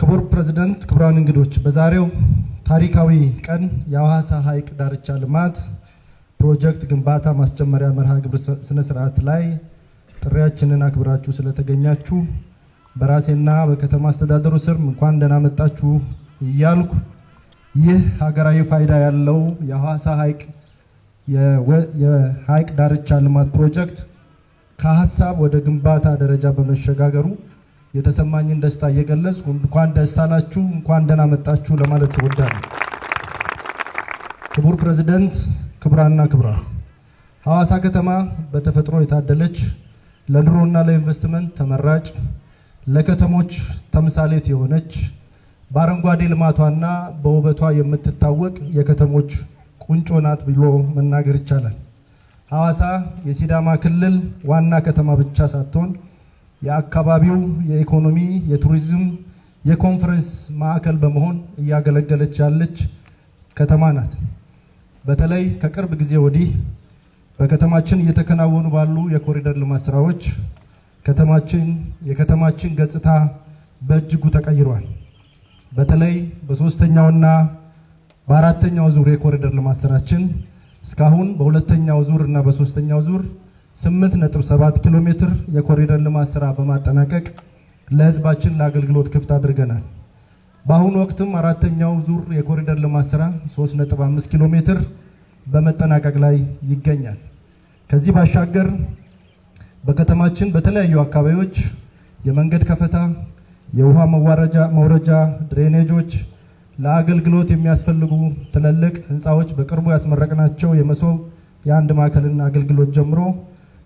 ክቡር ፕሬዝዳንት፣ ክቡራን እንግዶች፣ በዛሬው ታሪካዊ ቀን የሐዋሳ ሐይቅ ዳርቻ ልማት ፕሮጀክት ግንባታ ማስጀመሪያ መርሃ ግብር ስነ ስርዓት ላይ ጥሪያችንን አክብራችሁ ስለተገኛችሁ በራሴና በከተማ አስተዳደሩ ስም እንኳን ደህና መጣችሁ እያልኩ፣ ይህ ሀገራዊ ፋይዳ ያለው የሐዋሳ ሐይቅ የሐይቅ ዳርቻ ልማት ፕሮጀክት ከሀሳብ ወደ ግንባታ ደረጃ በመሸጋገሩ የተሰማኝን ደስታ እየገለጽኩ እንኳን ደስ አላችሁ፣ እንኳን ደህና መጣችሁ ለማለት እወዳለሁ። ክቡር ፕሬዝደንት፣ ክቡራንና ክቡራት፣ ሐዋሳ ከተማ በተፈጥሮ የታደለች፣ ለኑሮና ለኢንቨስትመንት ተመራጭ፣ ለከተሞች ተምሳሌት የሆነች፣ በአረንጓዴ ልማቷና በውበቷ የምትታወቅ የከተሞች ቁንጮ ናት ብሎ መናገር ይቻላል። ሐዋሳ የሲዳማ ክልል ዋና ከተማ ብቻ ሳትሆን የአካባቢው የኢኮኖሚ፣ የቱሪዝም፣ የኮንፈረንስ ማዕከል በመሆን እያገለገለች ያለች ከተማ ናት። በተለይ ከቅርብ ጊዜ ወዲህ በከተማችን እየተከናወኑ ባሉ የኮሪደር ልማት ስራዎች የከተማችን ገጽታ በእጅጉ ተቀይሯል። በተለይ በሶስተኛውና በአራተኛው ዙር የኮሪደር ልማት ስራችን እስካሁን በሁለተኛው ዙር እና በሶስተኛው ዙር 8.7 ኪሎ ሜትር የኮሪደር ልማት ስራ በማጠናቀቅ ለህዝባችን ለአገልግሎት ክፍት አድርገናል። በአሁኑ ወቅትም አራተኛው ዙር የኮሪደር ልማት ስራ 3.5 ኪሎ ሜትር በመጠናቀቅ ላይ ይገኛል። ከዚህ ባሻገር በከተማችን በተለያዩ አካባቢዎች የመንገድ ከፈታ፣ የውሃ መውረጃ ድሬኔጆች፣ ለአገልግሎት የሚያስፈልጉ ትልልቅ ህንፃዎች፣ በቅርቡ ያስመረቅናቸው የመሶብ የአንድ ማዕከልና አገልግሎት ጀምሮ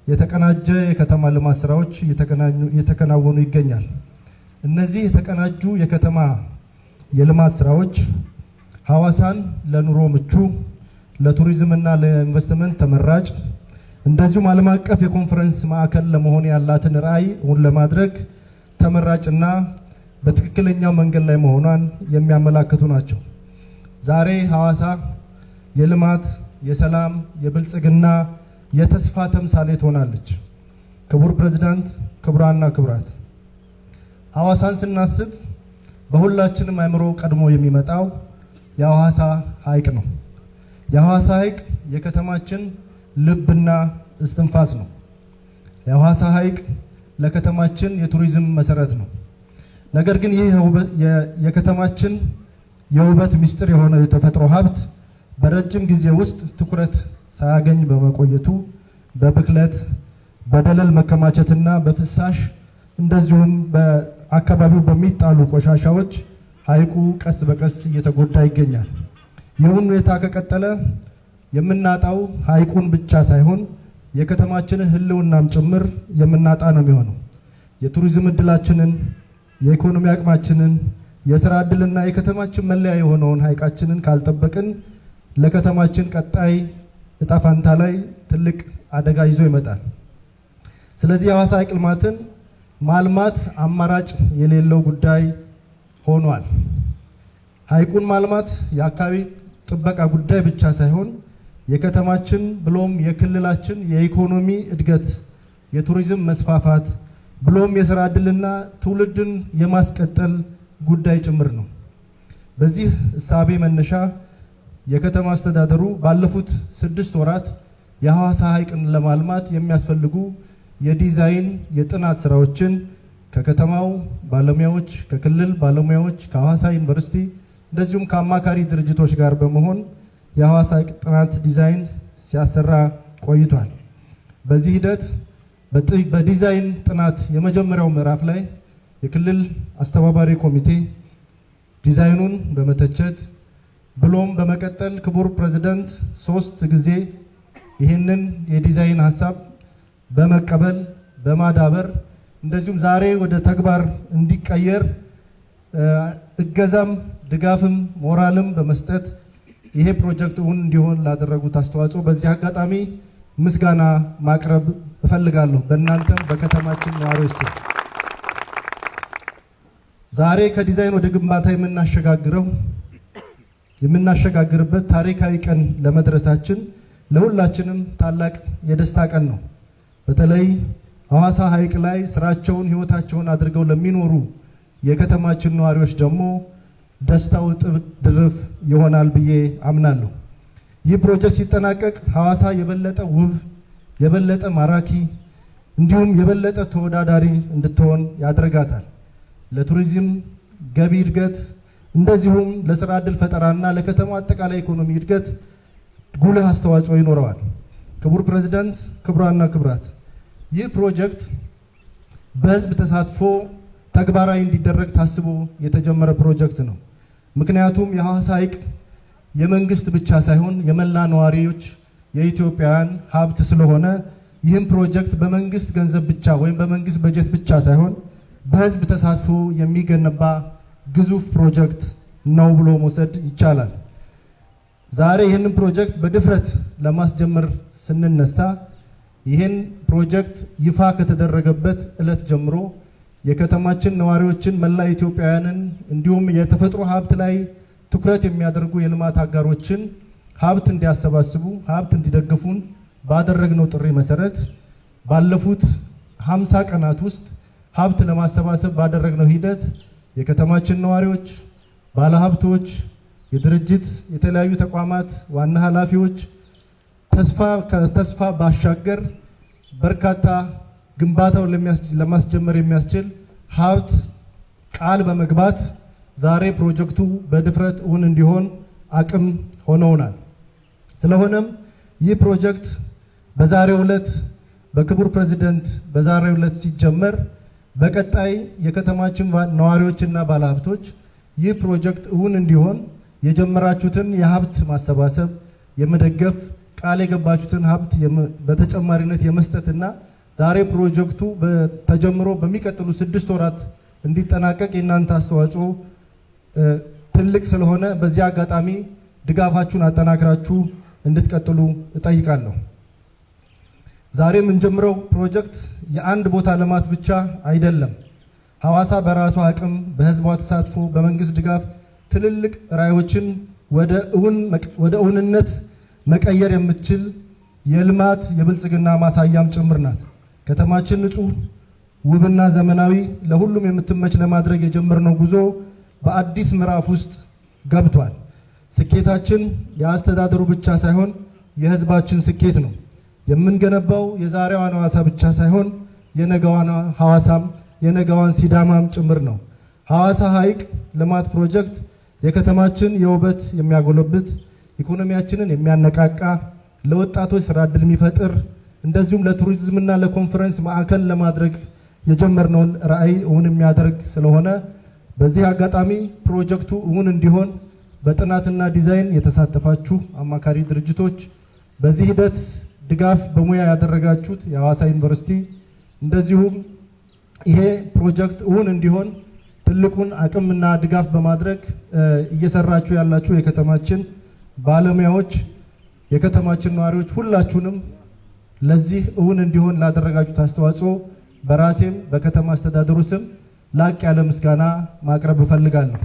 የተቀናጀ የከተማ ልማት ስራዎች እየተከናወኑ ይገኛል። እነዚህ የተቀናጁ የከተማ የልማት ስራዎች ሐዋሳን ለኑሮ ምቹ፣ ለቱሪዝምና ለኢንቨስትመንት ተመራጭ፣ እንደዚሁም ዓለም አቀፍ የኮንፈረንስ ማዕከል ለመሆን ያላትን ራዕይ እውን ለማድረግ ተመራጭና በትክክለኛው መንገድ ላይ መሆኗን የሚያመላክቱ ናቸው። ዛሬ ሐዋሳ የልማት፣ የሰላም፣ የብልጽግና፣ የተስፋ ተምሳሌት ሆናለች። ክቡር ፕሬዝዳንት፣ ክቡራንና ክቡራት፣ ሐዋሳን ስናስብ በሁላችንም አእምሮ ቀድሞ የሚመጣው የሐዋሳ ሐይቅ ነው። የሐዋሳ ሐይቅ የከተማችን ልብና እስትንፋስ ነው። የሐዋሳ ሐይቅ ለከተማችን የቱሪዝም መሰረት ነው። ነገር ግን ይህ የከተማችን የውበት ምስጢር የሆነው የተፈጥሮ ሀብት በረጅም ጊዜ ውስጥ ትኩረት ሳያገኝ በመቆየቱ በብክለት፣ በደለል መከማቸትና በፍሳሽ እንደዚሁም በአካባቢው በሚጣሉ ቆሻሻዎች ሐይቁ ቀስ በቀስ እየተጎዳ ይገኛል። ይህ ሁኔታ ከቀጠለ የምናጣው ሐይቁን ብቻ ሳይሆን የከተማችንን ሕልውናም ጭምር የምናጣ ነው የሚሆነው። የቱሪዝም እድላችንን፣ የኢኮኖሚ አቅማችንን፣ የስራ እድልና የከተማችን መለያ የሆነውን ሐይቃችንን ካልጠበቅን ለከተማችን ቀጣይ እጣ ፋንታ ላይ ትልቅ አደጋ ይዞ ይመጣል። ስለዚህ የሐዋሳ ሐይቅ ልማትን ማልማት አማራጭ የሌለው ጉዳይ ሆኗል። ሐይቁን ማልማት የአካባቢ ጥበቃ ጉዳይ ብቻ ሳይሆን የከተማችን ብሎም የክልላችን የኢኮኖሚ እድገት፣ የቱሪዝም መስፋፋት ብሎም የስራ ዕድልና ትውልድን የማስቀጠል ጉዳይ ጭምር ነው። በዚህ እሳቤ መነሻ የከተማ አስተዳደሩ ባለፉት 6 ወራት የሐዋሳ ሐይቅን ለማልማት የሚያስፈልጉ የዲዛይን የጥናት ስራዎችን ከከተማው ባለሙያዎች፣ ከክልል ባለሙያዎች፣ ከሐዋሳ ዩኒቨርሲቲ እንደዚሁም ከአማካሪ ድርጅቶች ጋር በመሆን የሐዋሳ ሐይቅ ጥናት ዲዛይን ሲያሰራ ቆይቷል። በዚህ ሂደት በዲዛይን ጥናት የመጀመሪያው ምዕራፍ ላይ የክልል አስተባባሪ ኮሚቴ ዲዛይኑን በመተቸት ብሎም በመቀጠል ክቡር ፕሬዝዳንት ሶስት ጊዜ ይህንን የዲዛይን ሀሳብ በመቀበል፣ በማዳበር፣ እንደዚሁም ዛሬ ወደ ተግባር እንዲቀየር እገዛም ድጋፍም ሞራልም በመስጠት ይሄ ፕሮጀክት እውን እንዲሆን ላደረጉት አስተዋጽኦ በዚህ አጋጣሚ ምስጋና ማቅረብ እፈልጋለሁ፣ በእናንተም በከተማችን ነዋሪዎች ስም። ዛሬ ከዲዛይን ወደ ግንባታ የምናሸጋግርበት ታሪካዊ ቀን ለመድረሳችን ለሁላችንም ታላቅ የደስታ ቀን ነው። በተለይ ሐዋሳ ሐይቅ ላይ ስራቸውን ህይወታቸውን አድርገው ለሚኖሩ የከተማችን ነዋሪዎች ደግሞ ደስታው እጥፍ ድርብ ይሆናል ብዬ አምናለሁ። ይህ ፕሮጀክት ሲጠናቀቅ ሐዋሳ የበለጠ ውብ፣ የበለጠ ማራኪ እንዲሁም የበለጠ ተወዳዳሪ እንድትሆን ያደርጋታል። ለቱሪዝም ገቢ እድገት እንደዚሁም ለስራ ዕድል ፈጠራና ለከተማ አጠቃላይ ኢኮኖሚ እድገት ጉልህ አስተዋጽኦ ይኖረዋል። ክቡር ፕሬዝዳንት፣ ክቡራንና ክቡራት፣ ይህ ፕሮጀክት በህዝብ ተሳትፎ ተግባራዊ እንዲደረግ ታስቦ የተጀመረ ፕሮጀክት ነው። ምክንያቱም የሐዋሳ ሐይቅ የመንግስት ብቻ ሳይሆን የመላ ነዋሪዎች የኢትዮጵያውያን ሀብት ስለሆነ ይህም ፕሮጀክት በመንግስት ገንዘብ ብቻ ወይም በመንግስት በጀት ብቻ ሳይሆን በህዝብ ተሳትፎ የሚገነባ ግዙፍ ፕሮጀክት ነው ብሎ መውሰድ ይቻላል። ዛሬ ይህንን ፕሮጀክት በድፍረት ለማስጀመር ስንነሳ ይህን ፕሮጀክት ይፋ ከተደረገበት ዕለት ጀምሮ የከተማችን ነዋሪዎችን፣ መላ ኢትዮጵያውያንን እንዲሁም የተፈጥሮ ሀብት ላይ ትኩረት የሚያደርጉ የልማት አጋሮችን ሀብት እንዲያሰባስቡ፣ ሀብት እንዲደግፉን ባደረግነው ጥሪ መሰረት ባለፉት 50 ቀናት ውስጥ ሀብት ለማሰባሰብ ባደረግነው ሂደት የከተማችን ነዋሪዎች፣ ባለሀብቶች፣ የድርጅት የተለያዩ ተቋማት ዋና ኃላፊዎች ተስፋ ከተስፋ ባሻገር በርካታ ግንባታውን ለማስጀመር የሚያስችል ሀብት ቃል በመግባት ዛሬ ፕሮጀክቱ በድፍረት እውን እንዲሆን አቅም ሆነውናል። ስለሆነም ይህ ፕሮጀክት በዛሬው ዕለት በክቡር ፕሬዚደንት በዛሬው ዕለት ሲጀመር በቀጣይ የከተማችን ነዋሪዎችና ባለሀብቶች ይህ ፕሮጀክት እውን እንዲሆን የጀመራችሁትን የሀብት ማሰባሰብ የመደገፍ፣ ቃል የገባችሁትን ሀብት በተጨማሪነት የመስጠትና ዛሬ ፕሮጀክቱ ተጀምሮ በሚቀጥሉ 6 ወራት እንዲጠናቀቅ የእናንተ አስተዋጽኦ ትልቅ ስለሆነ በዚህ አጋጣሚ ድጋፋችሁን አጠናክራችሁ እንድትቀጥሉ እጠይቃለሁ። ዛሬ የምንጀምረው ፕሮጀክት የአንድ ቦታ ልማት ብቻ አይደለም። ሐዋሳ በራሷ አቅም፣ በሕዝቧ ተሳትፎ፣ በመንግስት ድጋፍ ትልልቅ ራዕዮችን ወደ እውንነት መቀየር የምትችል የልማት የብልጽግና ማሳያም ጭምር ናት። ከተማችን ንጹህ፣ ውብና ዘመናዊ፣ ለሁሉም የምትመች ለማድረግ የጀመርነው ጉዞ በአዲስ ምዕራፍ ውስጥ ገብቷል። ስኬታችን የአስተዳደሩ ብቻ ሳይሆን የህዝባችን ስኬት ነው። የምንገነባው የዛሬዋን ሐዋሳ ብቻ ሳይሆን የነገዋን ሐዋሳም የነገዋን ሲዳማም ጭምር ነው። ሐዋሳ ሐይቅ ልማት ፕሮጀክት የከተማችን የውበት የሚያጎለብት፣ ኢኮኖሚያችንን የሚያነቃቃ፣ ለወጣቶች ስራ ዕድል የሚፈጥር እንደዚሁም ለቱሪዝምና ለኮንፈረንስ ማዕከል ለማድረግ የጀመርነውን ራዕይ እውን የሚያደርግ ስለሆነ በዚህ አጋጣሚ ፕሮጀክቱ እውን እንዲሆን በጥናትና ዲዛይን የተሳተፋችሁ አማካሪ ድርጅቶች፣ በዚህ ሂደት ድጋፍ በሙያ ያደረጋችሁት የሐዋሳ ዩኒቨርሲቲ፣ እንደዚሁም ይሄ ፕሮጀክት እውን እንዲሆን ትልቁን አቅምና ድጋፍ በማድረግ እየሰራችሁ ያላችሁ የከተማችን ባለሙያዎች፣ የከተማችን ነዋሪዎች፣ ሁላችሁንም ለዚህ እውን እንዲሆን ላደረጋችሁት አስተዋጽኦ በራሴም በከተማ አስተዳደሩ ስም ላቅ ያለ ምስጋና ማቅረብ እፈልጋለሁ።